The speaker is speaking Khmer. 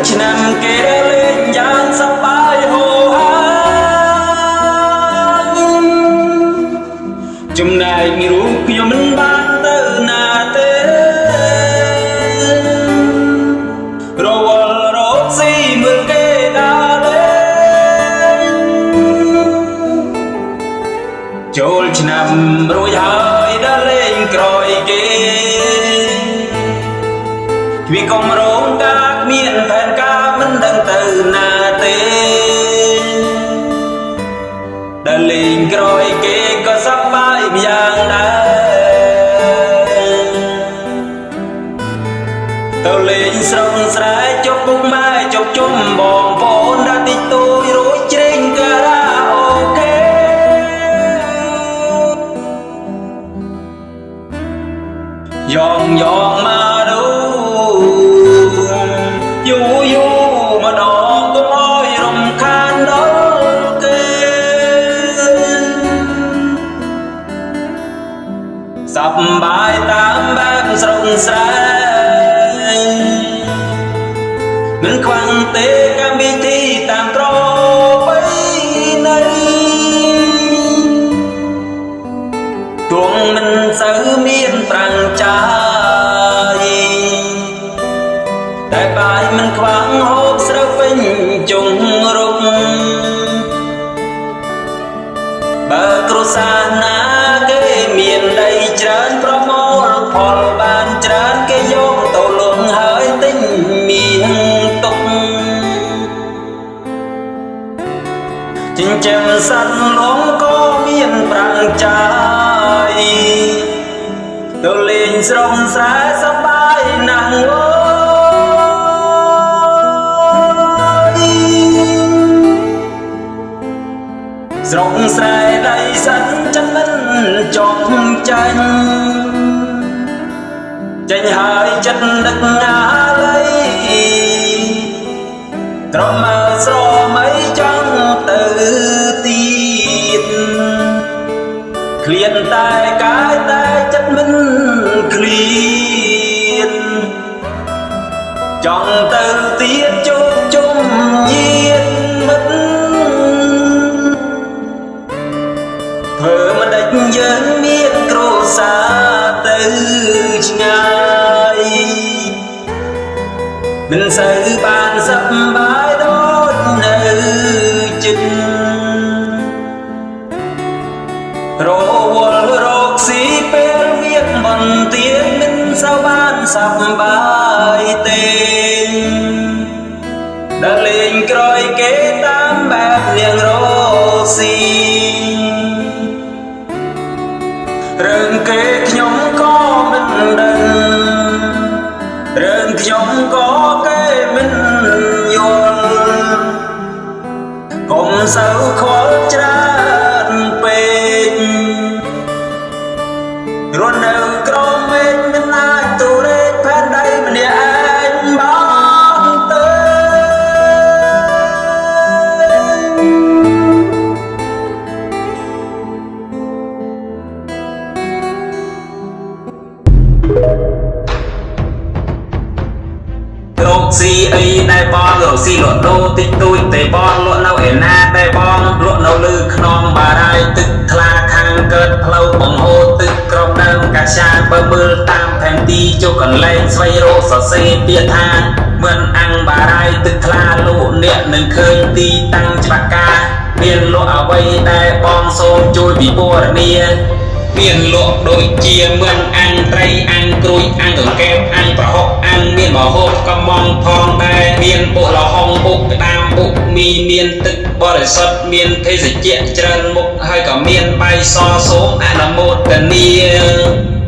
ឆ្នាំគេលេងយ៉ាងសប្បាយហូរហាចំណែករូបខ្ញុំមិនបានទៅណាទេរវល់រកស៊ីមើលគេដើរលេងចូលឆ្នាំរួចហើយដើរលេងក្រោយគេ គ្មានកុំរងការគ្មានផែនការមិនដឹងទៅណាទេដែលលេងក្រោយគេក៏សប្បាយម្យ៉ាងដែរទៅលេងស្រុកស្រែជប់ពុកម៉ែជប់ជុំបងប្អូនដែលតិចតួចរួចច្រៀងការ៉ាអូខេ យ៉ងយ៉ងមកດູយូរយូរម្ដងកុំអោយរំខានដល់គេសប្បាយតាមបែបស្រុកស្រែមិនខ្វាំងទេកម្មវិធីតាមប្រពៃណី ទួងមិនសូវមានប្រាំងចាយតែបាយមិនខ្វាំងហូបស្រូវពេញជុងរុកបើគ្រួសារណាគេមានដីច្រើនប្រមូលផលបានច្រើនគេយកទៅលក់ហើយទិញមាសទុកចិញ្ចឹមសត្វលងក៏មានប្រាំងចាយ ទៅលេងស្រុកស្រែសប្បាយណាស់អូយស្រុកស្រែដីសិនចិត្តមិនចង់ចាញ់ចេញហើយចិត្តនឹកណាល័យត្រមើស្រមៃចង់ទៅទៀត ឃ្លានតែកាយតែចិត្តមិនឃ្លានចង់ទៅទៀតជួបជុំញាតិមិត្តធ្វើមិនដេចយើងមានគ្រួសារទៅឆ្ងាយមិនសូវបានសប្បាយដូចនៅចិត្ត រវល់រកស៊ីពេលមានបន្ទានមិនសូវបានសប្បាយទេដែលលេងក្រោយគេតាមបែបនាងរកស៊ីរឿងគេខ្ញុំក៏មិនដឹងរឿងខ្ញុំក៏គេមិនយល់កុំសូវខ្វល់ច្រើនពេករស់នៅក្រោមមេឃមិនអាចទូរេកផែនដីម្នាក់ឯងបានទេ រកស៊ីអីដែរបងរកស៊ីលក់ដូរតិចតួចទេបងលក់នៅឯណាដែរបងលក់នៅលើខ្នងបារាយទឹកថ្លាខាងកើតផ្លូវបង្ហូរទឹកក្រោមដើមកាឆាបើមើលតាមផែនទីចូលកន្លែងស្វែងរកសរសេរពាក្យថាមិនអាំងបារាយទឹកថ្លាលោកអ្នកនឹងឃើញទីតាំងច្បាស់ការមានលក់អ្វីដែរបងសូមជួយពិពណ៌នា មានលក់ដូចជាមឿងអាំងត្រីអាំងក្រួយអាំងកង្កែបអាំងប្រហុកអាំងមានមហូបកំងផងដែរមានបុកល្ហុងបុកក្តាមបុកមីមានទឹកបរិសុទ្ធមានភេសជ្ជៈច្រើនមុខហើយក៏មានបាយសសូមអនុមោទនា។